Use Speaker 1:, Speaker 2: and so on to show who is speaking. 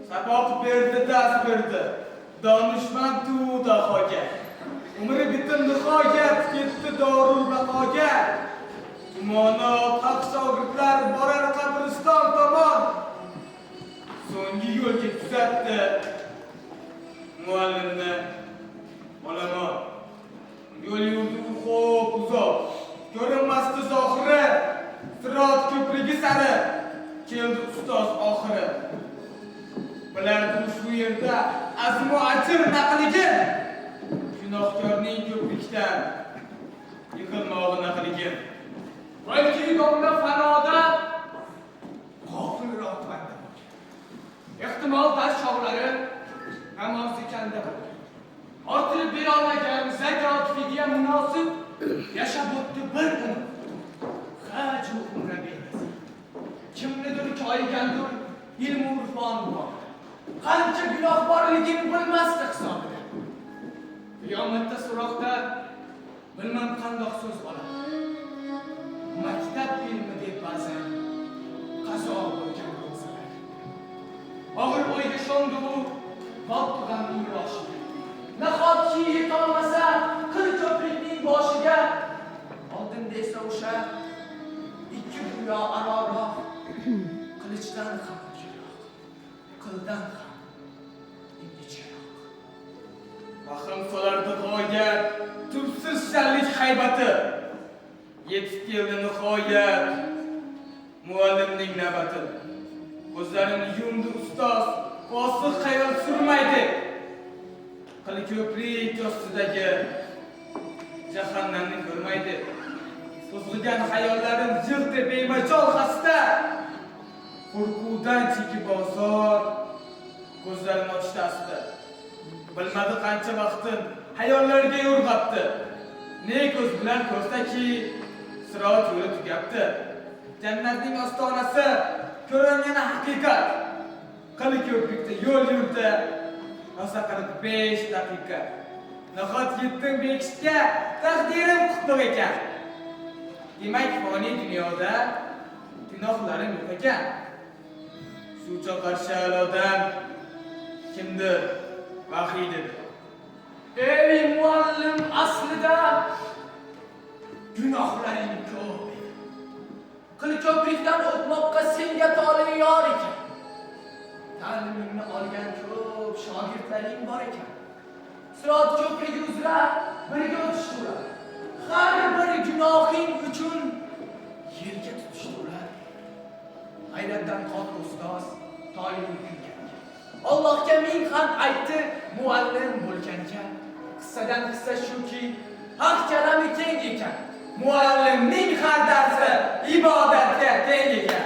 Speaker 1: Saboq berdi, dars berdi. Donishmand u dahoga. Umri bitib nihoyat ketdi dorul baqoga. Tumonat haq shogirdlar borar qabriston tomon. So'nggi yo'lga kuzatdi muallimni olomon. Yo'l yurdi u xo'p uzoq. Ko'rinmasdi zohiri. Sirot ko'prigi sari keldi ustoz oxiri. Bilardi u shu yerda azmu ajr naqligi. Gunohkorning ko'prikdan yiqilmog'i naqligi.
Speaker 2: Balki domla fanoda g'ofilroq banda bo'lgan. Ehtimol dars chog'lari namoz ekanda bo'lgan. Orttirib berolmagan zakot, fidya munosib yashab o'tdi bir umr. Haj u umra benazir. Kimnidir koyigandir ilmu urfon bor. Qancha gunoh borligini bilmasdi hisobida. Qiyomatda so'roqda bilmam qandoq so'z oladi. Maktab ilmi deb ba'zan qazo bo'lgan ro'zalar. Og'ir o'yga sho'ngdi u botdi g'amning boshiga. Nahotki yetolmasa qil ko'prikning boshiga. Oldinda esa o'sha ikki dunyo aroroq, qilichdan ham o'tkirroq, qildan ham ingichkaroq.
Speaker 1: Vahm solardi g'oyat, tubsiz shallik haybati. Yetib keldi nihoyat muallimning navbati. Ko'zlarini yumdi ustoz, bosiq xayol surmaydi. Qil ko'prik ostidagi jahannamni ko'rmaydi. Qo'zg'agan xayollarin yig'di bemajol xasta. Qo'rquvdan chekib bozor ko'zlarini ochdi asta. Bilmadi qancha vaqtin xayollarga yo'rg'abdi. Ne ko'z bilan ko'rsaki sirot yo'li tugabdi. Jannatning ostonasi ko'ringani haqiqat. Qil ko'prikda yo'l yurdi. Rosa 45 daqiqa. Nahot yetdim bekishga, taqdirim qutlug' ekan. Demak, foniy dunyoda gunohlarim yo'q ekan. Shu chaqar shalodan kimdir vahiy dedi.
Speaker 2: Ey muallim, aslida gunohlaring ko'p edi. Qil ko'prikdan o'tmoqqa senga tole yor ekan. Ta'limingni olgan ko'p shogirdlaring bor ekan. Sirot ko'prigi uzra birga o'tishdi ular. Har bir gunohing uchun yelka tutishdi ular. Hayratdan qotdi ustoz toyini kulganga. Allohga ming hamd aytdi muallim bo'lganga. Qissadan qissa shuki, haq kalami keng ekan.
Speaker 1: Muallimning har darsi ibodatga teng ekan.